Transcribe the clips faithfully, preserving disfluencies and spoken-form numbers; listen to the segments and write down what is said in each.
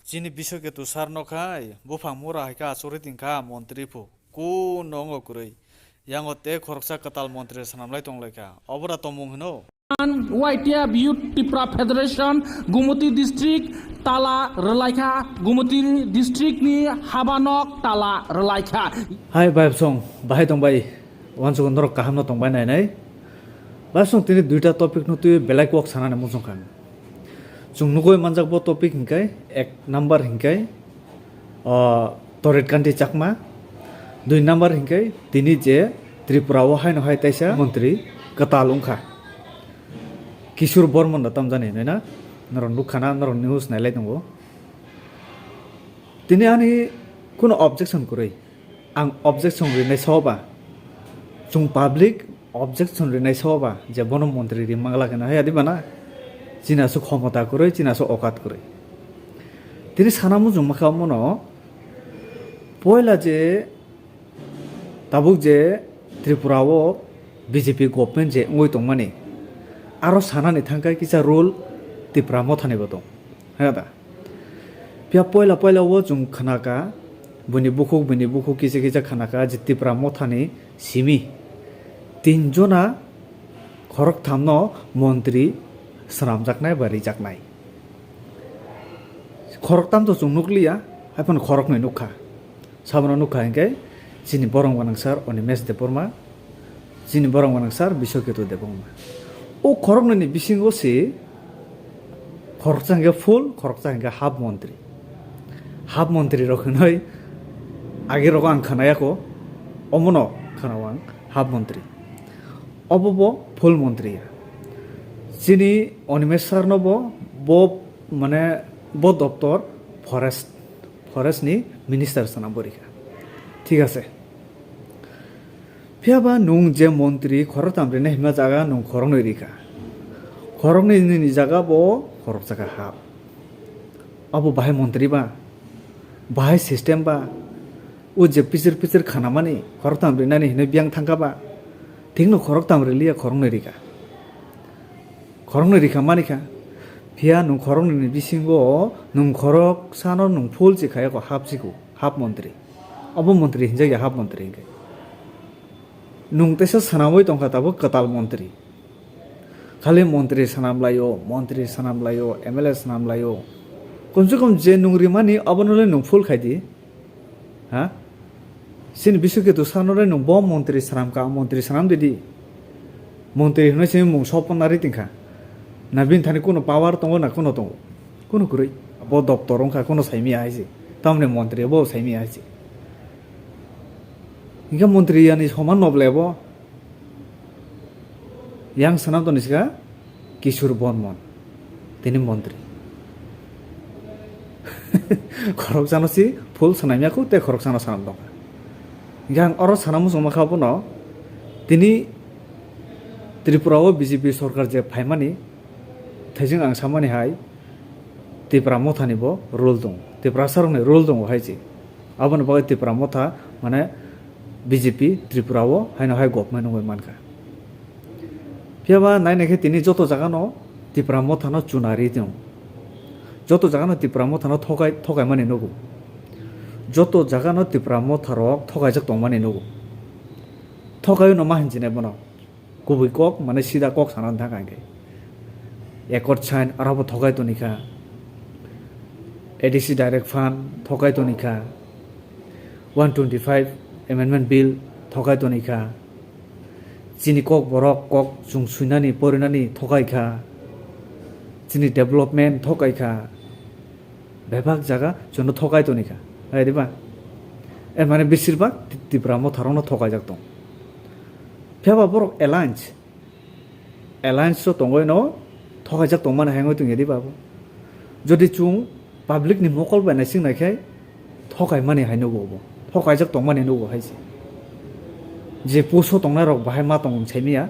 Chini Biswaketu sir no khai buphang mura hai khe achugwi tongkha montri phu. Kuno wngo kwrwi. Yango tei khoroksa kwtal montri swnamlai tonglaikha. Obora tongmung hino? Y T F Youth Tipra Federation, Gumoti District tala rwlaikha, Gumoti District ni habanok tala rwlaikha. Hai bai song, bahai tong bai? Wansukgo norok kaham no tong bai nai nai. Bai song tini duita topic no twi belai kok sanani muchung kha. Chwng nugwi manjak bo topic hinkhe ek number hinkhe, o, Torit Kanti Chakma, dui number hinkhe tini je Tripura o haino hai taisa montri kwtal wngkha Kishore Bormon da tamjani hinwi na norok nukha na, norok news nailai tongo. Tini ani kuno objection kwrwi. Ang objection rinai soba, chwng public objection rinai soba je bono montri ri mangla khe na haya di bana? Chini aswk khomota kwrwi, chini aswk okat kwrwi. Tini sana muchung makha mono poila je tabuk je Tripura o B J P government je wngwi tongmani, aro sanani thangkha kisa rule Tipra Mothani bo tong. Haya da? Phiya poila poila o chwng khnaka, buini bukhuk, buini bukhuk kisa kisa khnaka je Tipra Mothani simi tin jona khoroktham no montri swnamjaknai ba rijaknai. Khoroktham to chwng nukliya, haiphano khoroknwi nukha. Sabono nukha hinkhe chini borok gwnang sir Animesh Debbarma, chini borok gwnang sir Biswaketu Debbarma. O khoroknwini bisingo se khoroksa hinkhe full, khoroksa hinkhe half montri. Half montri rok hinoi age rogo ang khnayakho, omono khnao ang half montri. Obo bo full montri ya. Chini Animesh sir no bo, bo mane bo doptor forest, forest ni minister sana bo rikha. Thik ase. Phiya ba nwng je montri khoroktham rinai hima jaga nwng khoroknwi rikha. Khoroknwi ni jaga bo khorok jaga hap. Abo bahai montri ba? Bahai system ba? O je pichir pichir khanamani khoroktham rinani hinwi biyang thangkha ba? Thikno khoroktham riliya khoroknwi rikha. Khoroknwi rikha manikha. Phiya nwng khoroknwini bisingo nwng khoroksano nwng full si khayakho, half sikhu, half montri. Obo montri hinjakya half montri hinkhe. Nwng teisa swnamwi tongkha tabuk kwtal montri. Khali montri swnamlaio, montri swnamlaio, M L A swnamlaio. Komse kom je nwng rimani obono le nwng full khaidi. Ha? Chini Biswaketu sano le nwng bo montri swnamkha, montri swnam didi. Montri hwnwi se mung sopon nari tingkha. Na bini thani kuno power tongo na kuno tongo? Kuno kwrwi. Bo doptor wngkha kuno saimaya hai se. Tamni montri bo saimaya hai se. Hinkhe montri yani soman noble bo. Yang swnam toni sikha Kishore Bormon, tini montri. Khoroksano si full swnamya khu tei khoroksano swnam tongkha. Hinkhe ang oro sana muchungma kha bono, tini Tripura o B J P sorkar je phaimani, thaijwng ang samani hai, Tipra Mothani bo role tongo, Tiprasarokni role tongo hai se. Aboni bagwi Tipra Motha, mane, B J P Tripura o haino hai government wngwi mankha. Phiya ba nai nai khe tini joto jaga no Tipra Motha no chuna ri tongo. Joto jaga no Tipra Motha no thokai, thokai mani nugo. Joto jaga no Tipra Motha rok thokaijak tong mani nugo. Thokai no ma hinjinai bono. Kubui kok, mane sida kok sana thang kha hinkhe. Accord sign, aro bo thokai toni kha. A D C direct fund, thokai toni kha. One twenty-five amendment bill, thokai toni kha. Chini kok borok, kok chwng swinani, porinani thokai kha. Chini development thokai kha. Bebak jaga chwngno thokai toni kha. Hai diba? Er mane besir bak Ti-, Tipra Motha rokno thokaijak tong. Phiya ba borok alliance, alliance o tongwi no thokaijak tongmani hai wngwi tongya diba bo? Jodi chwng public ni mokol bai naising nai khe thokai mani hai nugo bo. Thokaijak tongmani nugo hai se. Je post o tongnai rok bahai ma tong wng saimanya.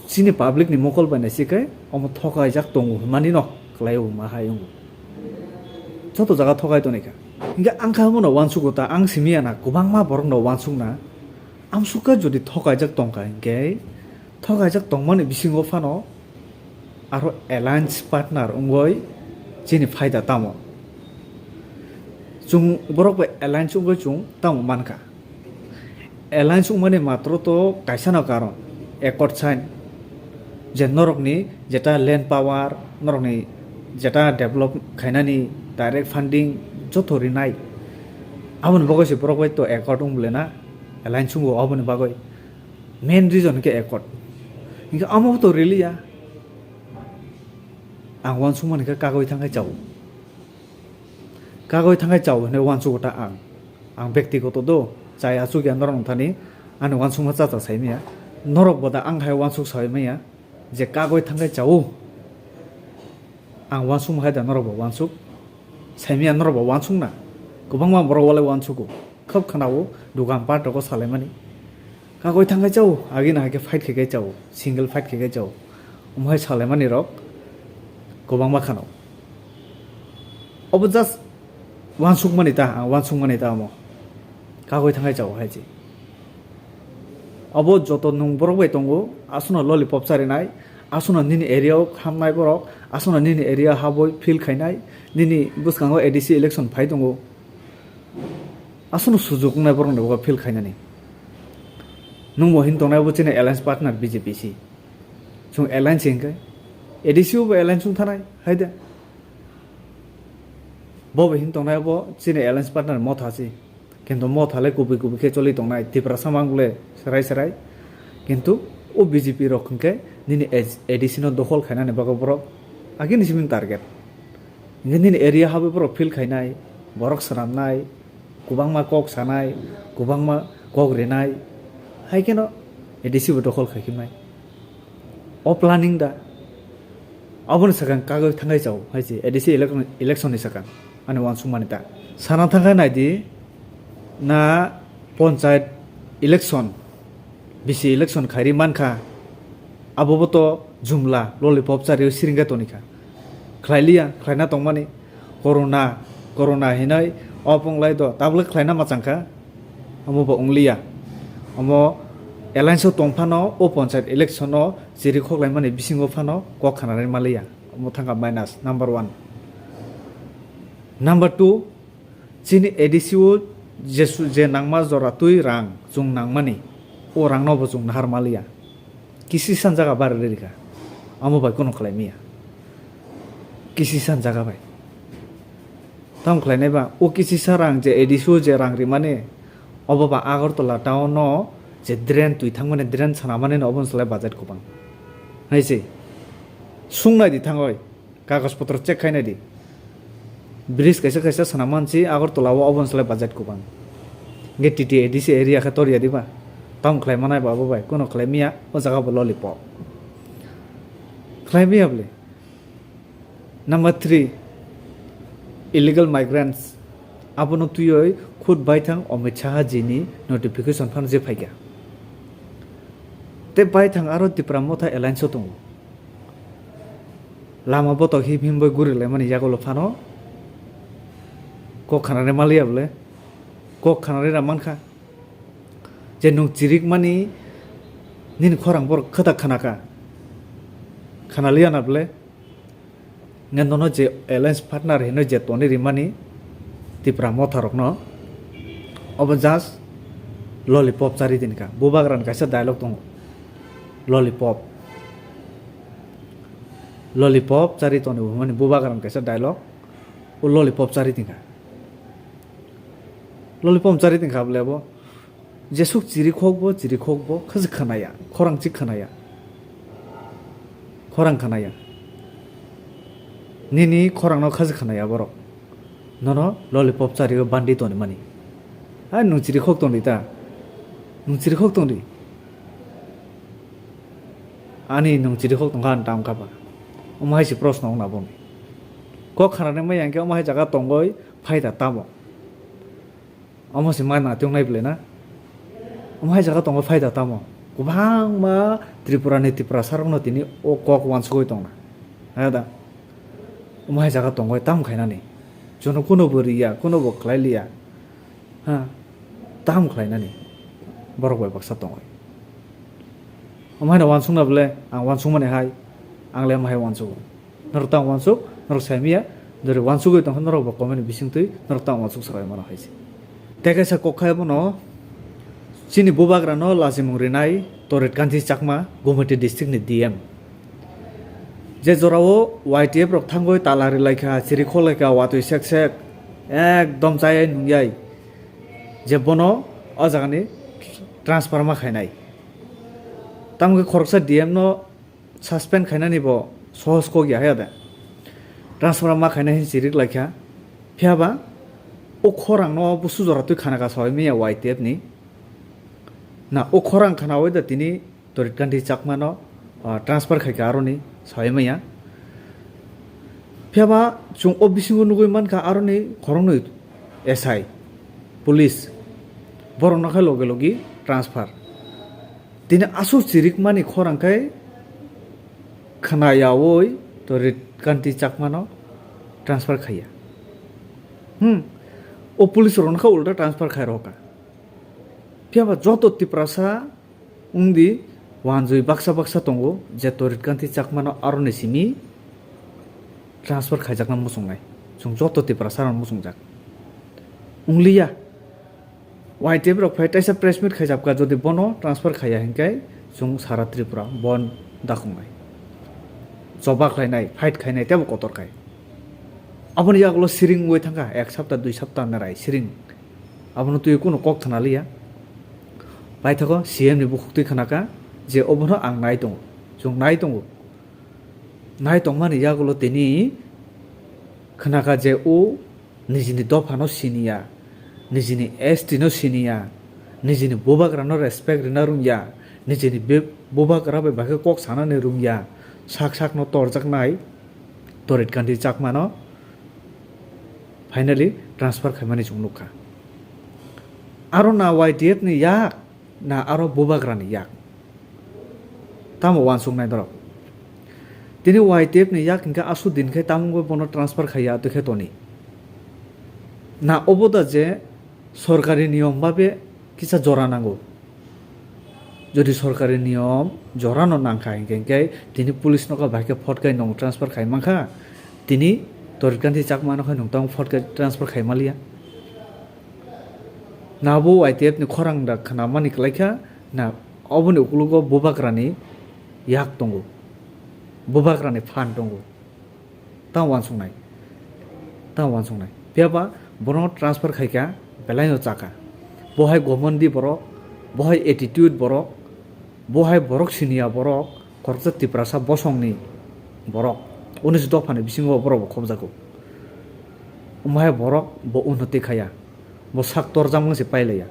Chini public ni mokol bai naising khe omo thokaijak tongo hwnmani no kwlai o ma hai wngo. Joto jaga thokai toni kha. Hinkhe ang kha bono uansukgo ta, ang simi ya na, kwbangma borok no uansuk na. Amsukha jodi thokaijak tongkha hinkhe, thokaijak tongmani bisingo phano aro alliance partner wngwi chini phaida tamo? Chwng borok bai alliance wngwi chwng tamo mankha. Alliance wngmani matro to kaisano karon, accord sign, je norokni jeta land power, norokni jeta develop khainani direct funding joto rinai. Aboni bagwi se borok bai to accord wng bole na, alliance wngo aboni bagwi. Main reason hwnkhe accord. Hinkhe amo to riliya. Ang uansukmani khe kagwi thangkhai chao. Kagwi thangkhai chao hinwi uansugo ta ang. Ang bektigoto do, chai achukya norok thani, ani uansukma chacha saimaya. Norok bo da ang hai uansuk saimaya, je kagwi thangkhai chao. Ang uansukma hai da norok bo uansuk. Saimaya norok bo uansukna. Kwbangma borok walai uansugo. Khub khwnao, dugan partogo salaimani. Kagwi thangkhai chao, agini hai khe fight khe kai chao, single fight khe kai chao. Omo hai salaimani rok kwbangma khano. Obo just uansukmani ta, ang uansukmani ta omo. Kagwi thangkhai chao hai se. Obo joto nwng borok bai tongo, aswkno lollipop charinai, aswkno nini area o hamnai borok, aswkno nini area habwi feel khainai, nini bwskango A D C election phai tongo. Aswkno sujuk wngnai borokni bogo feel khainani. Nwng bo hin tongnai bo chini alliance partner B J P si. Chwng alliance hinkhe A D C o bo alliance wng thanai, hai de. Bo bo hin tongnai bo chini alliance partner Motha si. Kintu Motha le kubui kubui khe choli tongnai, Tiprasa mang le serai serai. Kintu o B J P rok hinkhe nini A D C no dokhol khainani bagwi borok agini simi target. Hinkhe nini area habwi borok feel khainai, borok swnamnai, kwbangma kok sanai, kwbangma kok rinai, hai kheno A D C bo dokhol khai khimnai. O planning da? Aboni sakang kagwi thangkhai chao hai se A D C election, election ni sakang ani uansukmani ta. Sana thangkhai naidi na, panchayat election, B C election khairi mankha, abo bo to jumla lollipop chariwi siringkha tonikha. Khlailiya, khlaina tongmani. Corona, corona hinai o ponglai do, tabuk khlaina mwchangkha. Omo bo wngliya. Omo alliance o tong phano o panchayat election o chiri khoklaimani bisingo phano kok khanarwi maliya. Omo thangkha minus number one. Number two, chini A D C o jesu-, je nangma jora twi rang chwng nangmani, o rangno bo chwng nahar maliya. Kisi san jaga bar riri kha. Amo bai kono khlai miya. Kisi san jaga bai. Tam khlai nai ba, o kisi sa rang je A D C o je rang rimani, obo ba Agartala town no je drain twi thangmani, drain sana mani no obo ni slai budget kwbang. Hai se. Sung nai di thangoi. Kagoj potro check khai nai di. Bridge kaisa kaisa sana mansi Agartala o, obo ni slai budget kwbang. Nge T T A D C area khe tor ya di ba. Tam khlai manai ba abo bai. Kono khlai miya, o jaga bo lollipop. Khlai miya bole. Number three, illegal migrants. Abono twiwi khud baithang Amit Shah ji ni notification phano je phaikha. Tei baithang aro Tipra Motha alliance o tongo. Lama botok him him bai guri laimani yagulo phano kok khanani maliya bole. Kok khanani ra mankha. Je nwng chirikmani nini khorang borok khata khanaka. Khanaliya na bole. Nge nono je alliance partner hinwi je toni rimani Tipra Motha rokno, obo just lollipop chari dinkha. Bubagrani kaisa dialogue tongo. Lollipop. Lollipop chari toni hwnmani Bubagrani kaisa dialogue. O lollipop chari dinkha. Lollipop chari dinkha bole bo. Jesuk chiri khok bo, chiri khok bo, khajik khanaya, khorang chik khanaya. Khorang khanaya. Nini khorang no khajik khanaya borok. Nono lollipop chari o bandi toni mani. Hai nwng chiri khok tong di ta. Nwng chiri khok tong di. Ani nwng chiri khok tong kha ang tam kha ba. Omo hai se proshno wng na bo. Kok khanani mai yang khe omo hai jaga tongoi phai da tamo. Omo se ma na tong nai bwle na. Omo hai jaga tongo phaida tamo. Kwbangma Tripura ni Tiprasa rokno tini o kok uansugwi tongna. Hada. Omo hai jaga tongoi tam khainani. Jono kuno bo riya, kuno bo khlai liya. Ha. Tam khlainani. Borok bai baksa tongoi. Omo hai no uansukna bwle, ang uansukmani hai, ang le omo hai uansugo. Norok tamo uansuk, norok sai miya, Jori wansugwi tongkha norok bo comment ni bisingtwi norok tamo wansuk sabai mano hai se. Tei kaisa kok khai bono chini bubagrano lachimung rinai Torit Kanti Chakma, Gumati district ni D M. Je jorao Y T F rok thangwi tala ri laikha, chiri khok laikha, watwi sek sek, ekdom chayai nungyai je bono o jagani transfer ma khainai. Tamokhe khoroksa D M no suspend khainani bo sohos kok ya haya de. Transfer ma khaina hin chirik laikha. Phiyaba o khorang no busu jora twi khana ka soi miya Y T F ni. Na o khorang khana oi da tini Torit Kanti Chakma no, ah, transfer khaika aroni soi maya. Phiyaba chung o bisingo nugui mankha aroni khoroknwi S I, police, borok no khai loge logi transfer. Tini aswk chirikmani khorang khai khna yaui Torit Kanti Chakmano transfer khaiya. Hmm. O police rokno kha ulta transfer khai roka. Phiyaba joto Tiprasa wngdi wanjui baksa baksa tongo je Torit Kanti Chakmano aroni simi transfer khaijakna muchungnai. Chwng joto Tiprasa rok muchungjak. Ungliya. Y T F rok phai taisa press meet khaijak kha, jodi bono transfer khaiya hinkhe chwng sara Tripura bon dakhungnai. Choba khlainai, fight khainai tebo kotor khai. Aboni yagulo siring wngwi thangkha, ek sapta, dui sapta narai siring. Abono twi kunu kok khna liya. Paithago C M ni bukhuk twi khna kha je obono ang nai tongo, chwng nai tongo. Nai tongmani yagulo tini khna kha je o nijini dophano siniya, nijini S T no siniya, nijini bubagrano respect rina rungya, nijini be-, bubagra bai bagwi kok sanani rungya, sak sakno torjaknai Torit Kanti Chakmano finally transfer khaimani chwng nukha. Aro na Y T F ni yak, na aro bubagrani yak. Tamo wansuknai norok. Tini Y T F ni yak hinkhe aswk din khe tamo wngwi bono transfer khaiya twi khe toni. Na obo da je sorkari niyom babe kisa jora nango. Jodi sorkari niyom jorano nangkha hinkhe, hinkhe tini police nokha bai khe photkai nong transfer khai mankha, tini Torit Kanti Chakma no khai nong tamo photkai transfer khai maliya. Na bo Y T F ni khorang da khna mani kwlai kha, na oboni ukologo bubagrani yak tongo, bubagrani phan tongo. Tamo wansuknai, tamo wansuknai. Phiyaba bono transfer khaikha, belai no chakha. Bo hai gomondi borok, bo hai attitude borok, bo hai borok siniya borok, khoroksa Tiprasa bosongni borok. Unis dophani bisingo borok bo khobjago. Omo hai borok bo unnoti khaya. Bo sak torjak wng se pailaiya.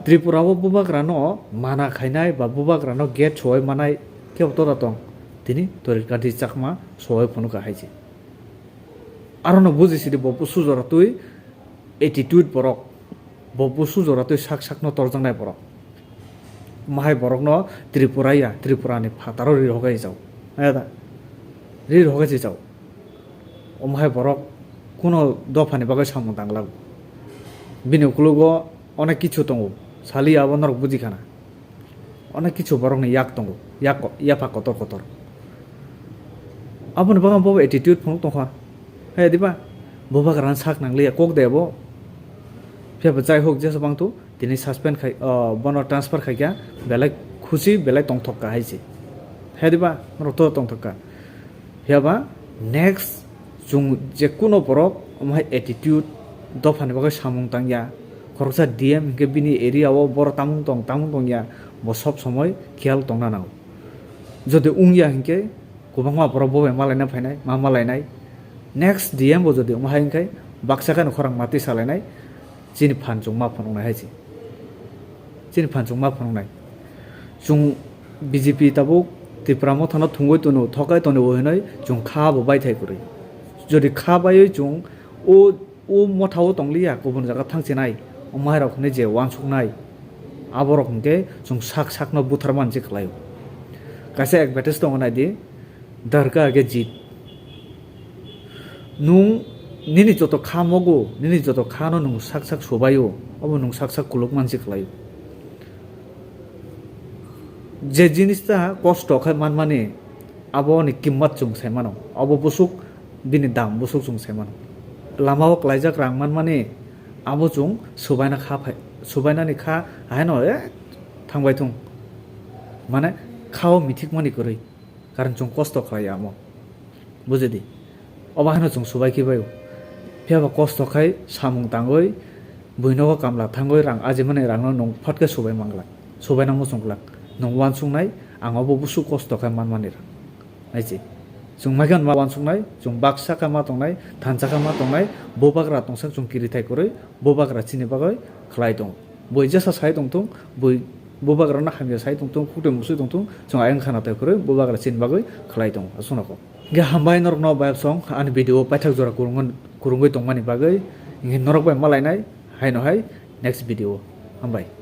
Tripura o bubagra no mana khainai ba bubagra no gate soi manai kebo toda tong. Tini Torit Kanti Chakma soi phunukha hai se. Aro no buji sidi bo busu jora twi attitude borok. Bo busu jora twi sak sak no torjaknai borok. Mahai borok no Tripura ya, Tripura ni phataro ri rogai jao. Naya da? Ri rogai jao. Omo hai borok kuno dophani bagwi samung tanglago. Bini ukologo onek kichu tongo, sali abo norok buji khana. Onek kichu borokni yak tongo, yak, yapha kotor kotor. Aboni bagwi bo attitude phunuk tongkha. Hai diba? Bubagrano sak nangliya kok de bo. Phiya bo jai hok jesa bangthu. Tini suspend khai, o, bono transfer khaikha, belai khusi, belai tongthok kha hai se. Hai diba? Norok to tongthok kha. Phiya ba next chwng je kuno borok omo hai attitude, dophani bagwi samung tangya, khoroksa D M hinkhe bini area o borok tamung tong, tamung tongya, bo sob somoi khiyal tongna nango. Jodi wngya hinkhe kwbangma borok bo bai malaina phainai, ma malainai. Next D M bo jodi omo hai hinkhe baksa kheno khorang matwi salainai, chini phan chwng ma phunuknai hai se. Chini phan chwng ma phunuknai. Chwng B J P tabuk Tipra Mothano thwngwi tono, thokai tono hinwi chwng kha bo baithai kwrwi. Jodi kha baiwi chwng o, o motha o tongliya, kubun jaga thangchinai, omo hai rok hinwi je wansuknai, aborok hinkhe chwng sak sakno butharmani se khlaio. Kaisa advertise tongo naidi, Dar ka age jit. Nung nini joto kha mogo, nini joto kha no nung sak sak sobaio, obo nung sak sak kuluk mansi khlaio. Je jinis ta kosto khai manmani, abo ni kimmat chwng sai mano. Abo busuk Bini dam bwswk chwng se mano. Lama o klaijak rang manmani abo chwng subaina kha phai, subainani kha haino e thangbai thung. Mane kha o mithikmani kwrwi. Karon chwng kosto khlai amo. Bujidi. Obo haino chwng subai khe bai o. Phiya ba kosto khai samung tangwi buinogo kamla thangwi rang ajimani rangno nwng phatkhe subai manglak. Subaina muchung glak. Nwng uansuknai ang obo bwswk kosto khai manmani rang. Nai se. Chwng maikhe ma uansuknai, chwng baksa kha ma tongnai, thansa kha ma tongnai, bubagra tongsak chwng kiri thai kwrwi, bubagra chini bagwi khlai tongo. Bui jesa sai tongthung, bui bubagrano hamya sai tongthung, khukte musui tongthung, chwng ayang khana thai kwrwi, bubagra chini bagwi khlai tongo. Aswkno kok. Hingkhe hambai norokno bayapsong ani video paithak jora kurungwi, kurungwi tongmani bagwi, hingkhe norok bai malainai, haino hai next video. Hambai.